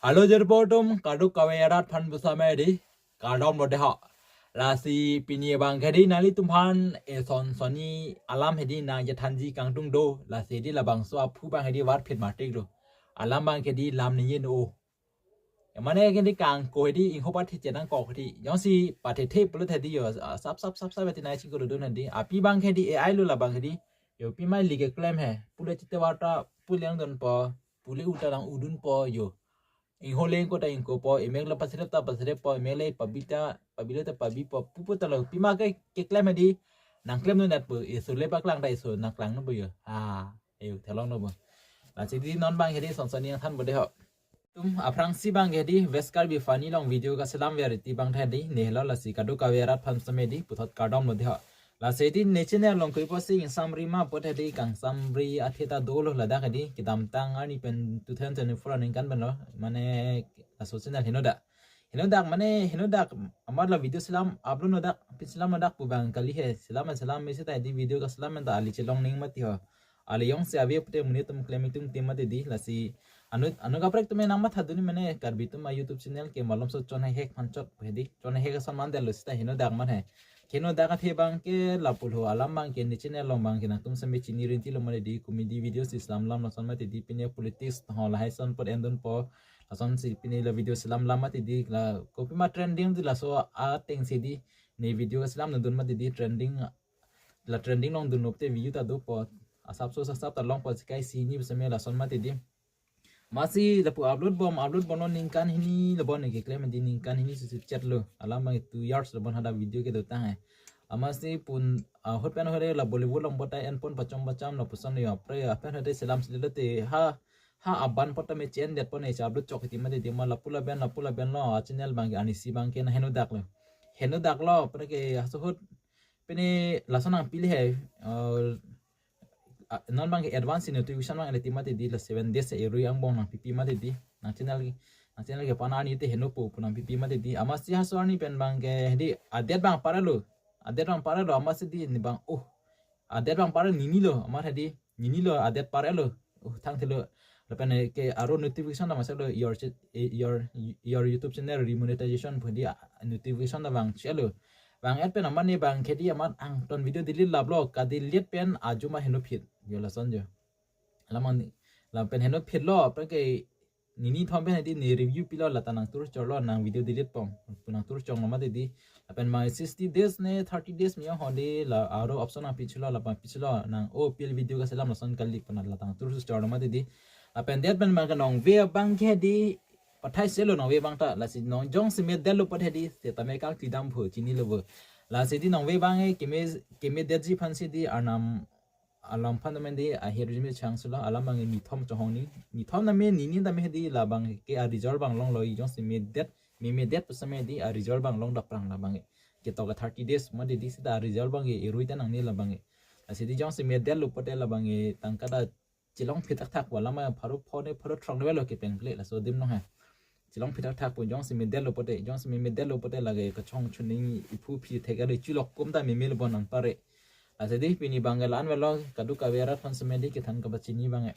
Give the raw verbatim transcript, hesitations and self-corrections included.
Hello jirpo atum, kadokave arat aphan pusitame di kardom lo deho. Lasi pini abang ke di nanglitum aphan eson sonni alam hedi nangjathanji kangtung do. Lasi di labangso aphu abang hedi varphit matik do. Alam abang ke di lam ningin o. Mane ke di kangko hedi ingho pathe chenang kok hedi. Jongsi pathethe pulo hedi yo, ah, sap sap sap sap hedi nai chingko dodun hedi. Api abang ke di A I lo labang ke di. Yo pima ili keklem he. Pule chite warta pule angdon po. Pule uta lang udun po yo. Ingho le ingko ta ingko po, imek le pasrep ta pasrep po, imek le pabi ta pabi le ta pabi po, pupu ta lo, pima ke keklem hedi, nangklemdun nat po, iso le paklang ta iso nangklang non po yo. Ah, ayo, thelong non po. Lasi di non abang hedi son sonni nangthan po deho. Atum aphrangsi abang hedi, West Karbi Funny along video kaselam verity abang tha hedi, nehelo lasi kadokave arat aphan pusitame di, puthot kardom lo deho. Lasi di ne channel along koi pusi ingsamri ma pu hedi, kangsamri athe ta dolo ladak hedi, kedamtang arni pen two thousand twenty-four aningkan pen lo, mane laso channel henodak. Henodak mane henodak amat la video selam upload nodak, pin selam nodak pu abang kali he, selam selam mesi ta hedi video kaselam ta ali chelong ning mati ho. Ali jongsi ave pute monit atum klem itum tim mati di, lasi anu anu kaprek atum nangmathadun mane Karbi atum a YouTube channel ke malomso chonhai hek aphan chot hedi, chonhai hek ason mandetlo seta henodak man he. Henodak athe abang ke lapulo alam abang ke ne channel along abang ke nangtum sitame chini rinti lo mati di, comedy video si selam lam lason mati di, pine politics ho lahai ason apot endun po, lasonsi pine la video selam lam mati di, la kopima trending di laso ateng si di ne video selamdun mati di, trending la trending along dunlo pute view ta dopo, asap so asap ta longpo, sikai sini pusitame lason mati di. Amatsi lapu upload bom, upload bomlo ningkan hini lo bon keklem di, ningkan hini susi chet lo. Alam abang two years lo bon hadak video kedo tang he. Amatsi pun, ah, ahut pen ahut la Bollywood along bota en pon pachom pacham lapuson yo apre, apre hade selam sile te ha ha aban pota me chen det pon e upload chok hedi mati di, ma lapu laben lapu laben lo, ah, channel abang ke arnisi abang ke na henodak lo. Henodak lo, apre ke halaso ahut pine lason nangpili he, eh, ah, non abang ke advance notification abang ele ti mati di, la seven days erui angbong nangpipi mati di. Nang channel, nang channel ke pana arni te henopo pu nangpipi mati di. Amatsi halaso arni pen abang ke hedi adet abang parlo. Adet abang parlo amatsi di ne abang, oh. Adet abang par nini lo, amat hedi nini lo, adet parlo. Oh, thangthelo. Lapen ke aro notification ta masaklo, your cha-, eh, your your YouTube channel remonetization pu hedi, ah, notification ta vangchelo. Vang-et pen amat ne abang ke di amat angton video delete laplo, kadelete pen ajo ma henophit. Yo lason yo. Alam abang ni, lapen henophitlo, apre ke nini thom pen hedi ne review pilo, lata nangtur chorlo, nang video delete pon pu nangtur chonglo mati di. Lapen ma sixty days ne thirty days me ho di, la aro option nangpichelo, lapen pichelo nang, oh, pil video kaselam lason kali pu na lata nangtur chorlo mati di. Lapen det pen abang ke nongve abang ke di pathai selo nongve abang ta, lasi nong jongsi medetlo pute hedi, setame kangkli dam phu chinilo bo. Lasi di nongve abang ke keme, kemedetji aphansi di arnam alam aphan tame di ahir jimi chang sulo, alam abang nithom chohong ni. Nithom tame nini tame hedi labang ke a result abang longlo, jongsi medet, memedet pusitame di a result abang long daprang labang. Ketok ke thirty days mati di seta a result abang erui ta nangne labang. Lasi di jongsi medetlo pute labang tangka ta chelongphit thakthak, wala ma pharo pho ne pharo throk ne lo kepengple laso adim along he. Chelongphit thakthak pu jongsi medetlo pute, jongsi memedetlo pute lake kachong chuning iphu phi thek ale chulok kum ta memelo bon nangpare. Lasi di pini abang ke la-an velo, kadokave arat aphan sitame di kethan kapachini abang e.